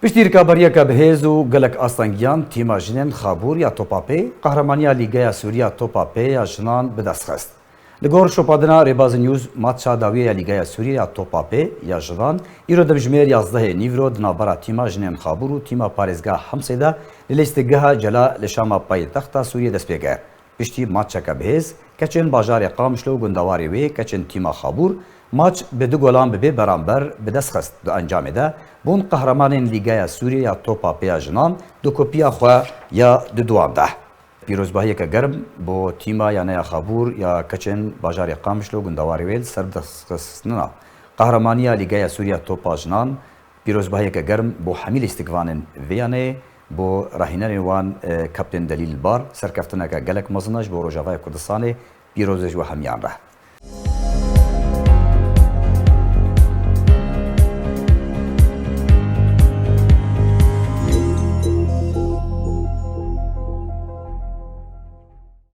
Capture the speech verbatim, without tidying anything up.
Piştî rikaberiyeke bi hêz û gelek astengiyan, tîma jinên Xabûr ya Topa Pê qehremaniya Lîgeya Sûrî ya Topa Pê ya jinan bi dest xist. Li gor şopadina Rêbazî News, matça dawiyê ya Lîgeya Sûrî ya Topa Pê ya jinan îro demjimêr yazdehê nîvro di navbera tîma jinên Xabûr û tîma parêzgeha Hemsê de li lîstikgeha Cela li Şama paytexta Sûriyê dest pê kir. Piştî matçeke bi hêz, keçên bajarê Qamişlo û gundewarê wê, keçên tîma Xabûr, matç bi du golan bi bê beramber bi dest xist. Di encamê de bûn qehremanên Lîgeya Sûriyê ya Topa Pê ya jinan di kupiya xwe ya duduwan de. Pîrozbahiyeke germ bo tîma yaneya Xabûr ya keçên bajarê Qamişlo gundewarê wê li ser destxistina qehremanî ya Lîgeya Sûrî ya Topa Jinan. Pîrozbahiyeke germ bo hemî lîstikvanên vê yaneyê, bo rahînerên wan, e, Kaptên Delîl Bar, serkeftineke gelek mezin e ji bo Rojavaya Kurdistanê, pîroz e ji we hemiyan re.